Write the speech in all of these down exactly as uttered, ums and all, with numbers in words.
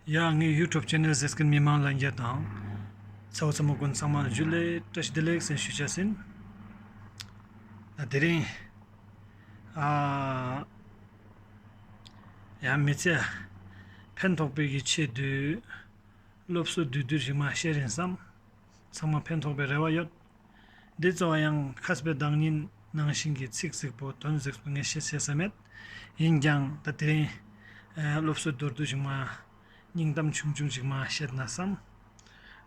ཡ། ངའི་ཡུ་ཊུབ་ཆེ་ནལ་གཟིགས་མཁན་མི་མང་ལྷན་རྒྱས་དང་། ཚ་བོ་ཚ་མོ་ཀུན་ཚང་མ་ཇུ་ལེ་བཀྲ་ཤིས་བདེ་ལེགས་ཟེར་ཞུ་བྱ་ཟིན། ད་དེ་རིང་ཨ་ཡང་མི་ཚེ་ཕན་ཐོགས་པའི་གི་ཆེད་དུ་སློབ་གསོ་བསྡུས་བསྡུས་ཞིག་མ་བཤད་རིན་བསམ། ཚང་མ་ཕན་ཐོགས་པའི་རེ་བ་ཡོད། འདི་གཙོ་བོ་ཡང་ཁ་སྤེ་བདག་ཉིད་ནང་བཞིན་གྱི་ཚིག་གཟིགས་པོ་དོན་གཟིགས་པོ་ངས་བཤད་བཤད་ས་མེད། ཡིན་ཀྱང་ད་དེ་རིང་ཨ་སློབ་གསོ་མདོར་བསྡུས་ཞིག་མ་སྙིང་གཏམ་ཆུང་ཆུང་ཞིག་མ་བཤད་ན་བསམ།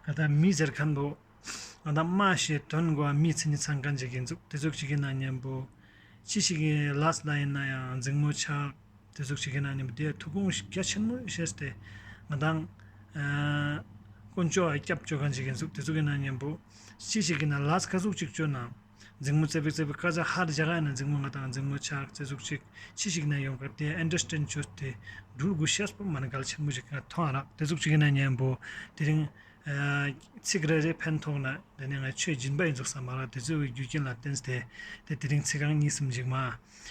ང་ད་མི་ཟེར་མཁན་པོ་ང་ད་སྨྲ་ཤེས་དོན་གོ་མི་ཚེ་ནི་ཚང་མཁན་ཅིག་ཡིན་ཚུགས། དེ་ཚོགས་ཅིག་གི་ནང་མཉམ་པོ་ཅི་ཞིག་གི་ལས་ལ་ཡིན་ན་ཡང་འཛིང་མོ་ཆགས། དེ་ཚོགས་ཅིག་གི་ནང་མཉམ་པོ་དེ་ཐུགས་དགོངས་རྒྱ་ཆེན་མོ་བཞེས་ཏེ་ང་དང་ཨ་དཀོན་མཆོག་ཨ་སྐྱབས་བཅོལ་མཁན་ཅིག་ཡིན་ཚུགས། དེ་ཚོགས་ཀྱི་ནང་མཉམ་པོ་ཅི་ཞིག་གི་ན་ལས་ཀ་ཟུག་ཅིག་བཅོ་ན། འཛིང་མོ་ཙེ་པིག་ཙེ་པིག་ཀ་ཅ་ཧར་རྒྱ་ག་ཡིན་ན་འཛིང་མོ་ང་དང་འཛིང་མོ་ཆགས་ཙེ་ཟུག་ཅིག་ཅི་ཞིག་ན་ཡོང་ག་དེ་ཨན་ཌར་སི་ཊེན་ཌ་བཅོས་ཏེ་འགྲུལ་དགོས་ཤེས་པོ་མ་ནི་གལ་ཆེན་པོ་ཞིག་ང་མཐོང་ཨ་རག། དེ་ཟུག་ཅིག་གི་ནང་མཉམ་པོ་དེ་རིང་ཨ་ཚིག་རེ་རེ་ཕན་ཐོགས་ན་དེ་ནས་ང་ཆོས་སྦྱིན་པ་ཡིན་ཚུགས་བསམ་མ་རག། དེ་ཚོའི་རྒྱུ་རྐྱེན་ལ་བརྟེན་ཏེ་དེ་དེ་རིང་ཚིག་རྐང་གཉིས་གསུམ་ཞིག་མ་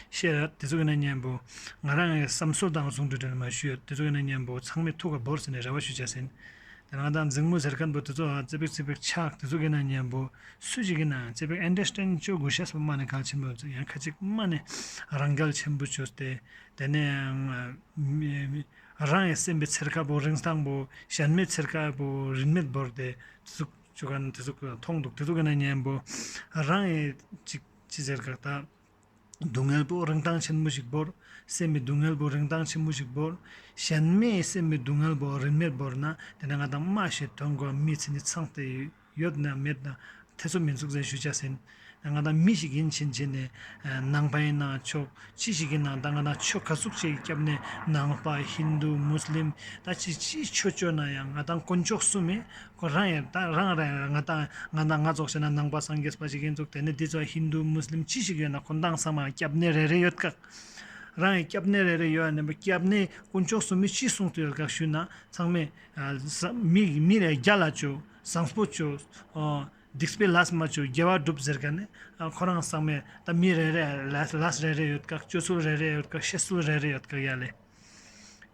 བཤད་ར། དེ་ཚོ་གི་ནང་མཉམ་པོ་ང་རང་གི་བསམ་ཚུལ་དང་ཟུང་འབྲེལ་འབྲེལ་མ་ཞུས་ཡོད། དེ་ཚོ་གི་ནང་མཉམ་པོ་ཚང་མས་ཐུགས་ཁ་བོར་ཟིན་ནས་རེ་བ་ཞུ་བྱ་ཟིན། དེ་ང་དང་འཛིང་མོ་ཟེར་མཁན་པོ་དེ་ཚོ་ཨ་ཙི་པིག་ཙི་པིག་ཆགས། དེ་ཚོ་གི་ནང་མཉམ་པོ་སུ་ཞིག་གི་ནང་ཙི་པིག་ཨན་ཌར་སི་ཊེན་ཌ་བཅོ་དགོས་ཤེས་པོ་མ་ནི་གལ་ཆེན་པོ་ཡང་ཁ་ཅིག་མ་ནི་རང་གལ་ཆེན་པོ་བཅོས་ཏེ་དེ་ནས་ཨ་མི་མི་རང་གི་སེམས་པའི་ཚེར་ཁ་པོ་རིན་ཐང་པོ་གཞན་མའི་ཚེར་ཁ་པོ་རིན་མེད་བོར་ཏེ་དེ་ཚོ་བཅོ་མཁན་དེ་ཚོ་མཐོང་འདུག། དེ་ཚོ་གི་ནང་མཉམ་པོ་རང་གི་ཅིག་ཅི་ཟེར་ག་ད། སྡུག་བསྔལ་པོ་རིན་ཐང་ཆེན་པོ་ཞིག་བོར། སེམས་པའི་སྡུག་བསྔལ་པོ་རིན་ཐང་ཆེན་པོ་ཞིག་བོར། གཞན་མའི་སེམས་པའི་སྡུག་བསྔལ་པོ་རིན་མེད་བོར་ན་དེ་ནས་ང་དང་སྨྲ་ཤེས་དོན་གོ་མི་ཚེ་ནི་ཚང་སྟེ་ཡོད་ན་མེད་ན་ཐེ་ཚོམ་མི་འདུག་ཟེར་ཞུ་བྱ་ཟིན། ང་དང་མི་ཞིག་ཡིན་ཕྱིན་ཆད་ནས་ནང་པ་ཡིན་ན་ཆོག། ཅི་ཞིག་ཡིན་ན་ད་ང་དང་ཆོས་ག་ཟུག་ཅིག་སྐྱབས་ནས་ནང་པ་ཧིན་དུ་མུ་སི་ལིམ་ད་ཅི་ཅི་ཆོས་བཅོས་ན་ཡང་ང་དང་དཀོན་མཆོག་གསུམ་མེད། ཁོ་རང་ཡང་ད་རང་རང་ང་དང་ང་དང་ང་ཚོགས་བྱས་ན་ནང་པ་སངས་རྒྱས་པ་ཞིག་ཡིན་ཚུགས། དེ་ནས་འདི་ཚོ་ཧིན་དུ་མུ་སི་ལིམ་ཅི་ཞིག་ཡོད་ན་ཁོ་དང་ཚང་མ་སྐྱབས་གནས་རེ་རེ་ཡོད་ཀག། རང་ཡང་སྐྱབས་གནས་རེ་རེ་ཡོད་ནས་སྐྱབས་གནས་དཀོན་མཆོག་གསུམ་མི་ཅི་གསུངས་ཏེ་ཡོད་ཀག་ཞུས་ན་ཚང་མས་ཨ་ས་མི་མི་རེ་རྒྱ་ལ་བཅོ་བཟང་པོ་བཅོ་ཨོ་སྡིག་པའི་ལས་མ་བཅོ་དགེ་བ་སྒྲུབ་ཟེར་ག་ནས་ཨ་ཁོ་རང་ཚང་མས་ད་མི་རེ་རེ་ལས་ལས་རེ་རེ་ཡོད་ཀག། བཅོ་ཚུལ་རེ་རེ་ཡོད་ཀག། བཤད་ཚུལ་རེ་རེ་ཡོད་ཀག་ཡ་ལེ།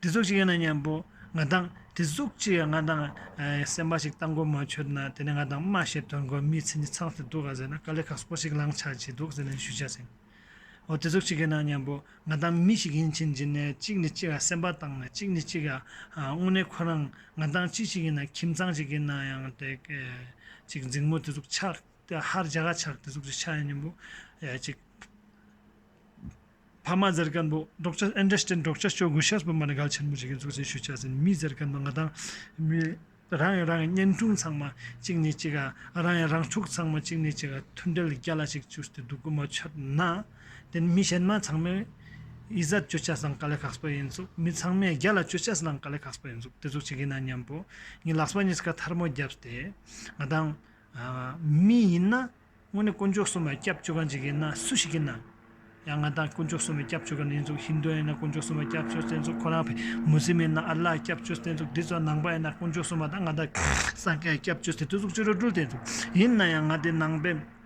དེ་ཚོ་ཞིག་ཡིན་ན་མཉམ་པོ་ང་དང་དེ་ཟུག་ཅིག་ང་དང་ཨ་སེམས་པ་ཞིག་བཏང་དགོས་མ་ཆོད་ན་དེ་ནས་ང་དང་སྨྲ་ཤེས་དོན་གོ་མི་ཚེ་ནི་ཚང་སྟེ་འདུག་ག་ཟེར་ན་དཀའ་ལས་ཁག་པོ་ཞིག་ལངས་ཆགས་ཀྱི་འདུག་ཟེར་ནས་ཞུ་བྱ་ཟིན། འོ་དེ་ཟུག་ཅིག་ཡིན་ན་མཉམ་པོ་ང་དང་མི་ཞིག་ཡིན་ཕྱིན་ཅི་ནས་གཅིག་ནས་གཅིག་ལ་སེམས་པ་བཏང་ནས་གཅིག་ནས་གཅིག་ལ་ཨ་དངོས་གནས་ཁོ་རང་ང་དང་ཅི་ཞིག་ཡིན་ན་ཁྱིམ་ཚང་ཞིག་ཡིན་ན་ཡང་དེ་ཅིག་འཛིང་མོ་དེ་ཟུག་ཆགས། དེ་ཧར་རྒྱ་ག་ཆགས་དེ་ཟུག་ཅིག་ཆགས་ཡིན་མཉམ་པོ་ཡ་ཅིག་ཕ་མ་ཟེར་མཁན་པོ་འགྲོགས་ཆ་ཨན་ཌར་སི་ཊེན་ཌ་འགྲོགས་ཆ་ཆོག་དགོས་ཤེས་པོ་མ་ནི་གལ་ཆེན་པོ་ཞིག་ཡིན་ཚུགས་ཟེར་ཞུ་བྱ་ཟིན། མི་ཟེར་མཁན་པོ་ང་དང་མི་རང་ཡང་རང་གི་གཉེན་དྲུང་ཚང་མ་གཅིག་ནས་གཅིག་ག་རང་ཡང་རང་ཕྲུག་ཚང་མ་གཅིག་ནས་གཅིག་ག་མཐུན་སྒྲིལ་རྒྱ་ལ་ཞིག་བཅུག་སྟེ་འདུག་དགོས་མ་ཆོད་ན་དེ་མི་གཞན་མ་ཚང་མས་ཨི་ཟད་བཅོ་ཆ་སང་དཀའ་ལས་ཁག་པོ་ཡིན་ཚུགས། མི་ཚང་མས་རྒྱ་ལ་བཅོ་ཆ་སང་དཀའ་ལས་ཁག་པོ་ཡིན་ཚུགས། དེ་ཚོ་ཅིག་ཡིན་ན་མཉམ་པོ་ངས་ལག་པ་གཉིས་ཀ་ཐལ་མོ་བརྒྱབ་སྟེ་ང་དང་ཨ་མི་ཡིན་ན་དངོས་གནས་དཀོན་མཆོག་གསུམ་ལ་སྐྱབས་བཅོལ་མཁན་ཅིག་ཡིན་ན་སུ་ཞིག་ཡིན་ན་ཡང་ང་དང་དཀོན་མཆོག་གསུམ་ལ་སྐྱབས་བཅོལ་མཁན་ཡིན་ཚུགས། ཧིན་དུ་ཡིན་ན་དཀོན་མཆོག་གསུམ་ལ་སྐྱབས་བཅོལ་ཏེ་ཚུགས། ཁོ་རང་མུ་སི་ལིམ་ཡིན་ན་ཨ་ལ་སྐྱབས་བཅོལ་ཏེ་ཚུགས། འདི་ཚོ་ནང་པ་ཡིན་ན་དཀོན་མཆོག་གསུམ་ལ་ད་ང་དང་སངས་རྒྱས་སྐྱབས་བཅོལ་ཏེ་དེ་ཚུགས་ཅི་རུ་འགྲུལ་ཏེ་ཚུགས། ཡིན་ན་ཡང་ང་དེ་ནང་པའི་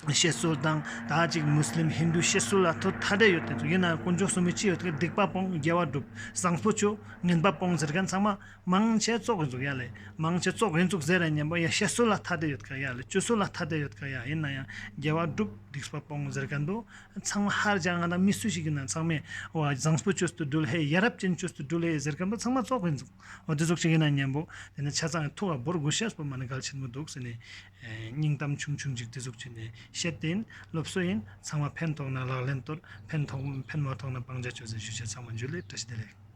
བཤད་སྲོལ་དང་ད་ཅིག་མུ་སི་ལིམ་ཧིན་དུ་བཤད་སྲོལ་ལ་ཐོ་ཐ་དད་ཡོད་དེ་ཚུགས། ཡིན་ན་ཡང་དཀོན་མཆོག་གསུམ་མི་ཅི་ཡོད་དེ་སྡིག་པ་སྤོང་དགེ་བ་སྒྲུབ་བཟང་པོ་བཅོ་ངན་པ་སྤོང་ཟེར་མཁན་ཚང་མ། མང་ཆེ་ཙོག་ཡིན་ཚུགས་ཡ་ལེ། མང་ཆེ་ཙོག་ཡིན་ཚུགས་ཟེར་ར་མཉམ་པོ་ཡ་བཤད་སྲོལ་ལ་ཐ་དད་ཡོད་ཀ་ཡ་ལེ། སྤྱོད་སྲོལ་ལ་ཐ་དད་ཡོད་ཀ་ཡ། ཡིན་ན་ཡང་དགེ་བ་སྒྲུབ་སྡིག་པ་སྤོང་ཟེར་མཁན་པོ་ཚང་མ་ཧར་ཅང་ང་དང་མི་སུ་ཞིག་ཡིན་ན་ཚང་མས་འོ་བཟང་པོ་བཅོས་ཏེ་འགྲུལ་ཧེ་ཡ་རབས་ཅན་བཅོས་ཏེ་འགྲུལ་ཧེ་ཟེར་མཁན་པོ་ཚང་མ་ཙོག་ཡིན་ཚུགས། འོ་དེ་ཟུག་ཅིག་ཡིན་ན་མཉམ་པོ་དེ་ནི་ཆ་ཚང་ཐུགས་ལ་བོར་དགོས་ཤེས་པོ་མ་ནི་གལ་ཆེན་པོ་འདུག་ཟེར་ནས་སྙིང་གཏམ་ཆུང་ཆུང་ཅིག་དེ་ཟུག་ཅིག་ནས་བཤད་དེ་ཡིན། སློབ་གསོ་ཡིན། ཚང་མ་ཕན་ཐོགས་ན་ལག་ལེན་གཏོར། ཕན་ཐོགས་ཕན་མ་ཐོགས་ན་སྤང་བྱ་བཅོས་ཟེར་ཞུ་བྱ། ཚང་མ་འཇུ་ལེ་བཀྲ་ཤིས་བདེ་ལེགས།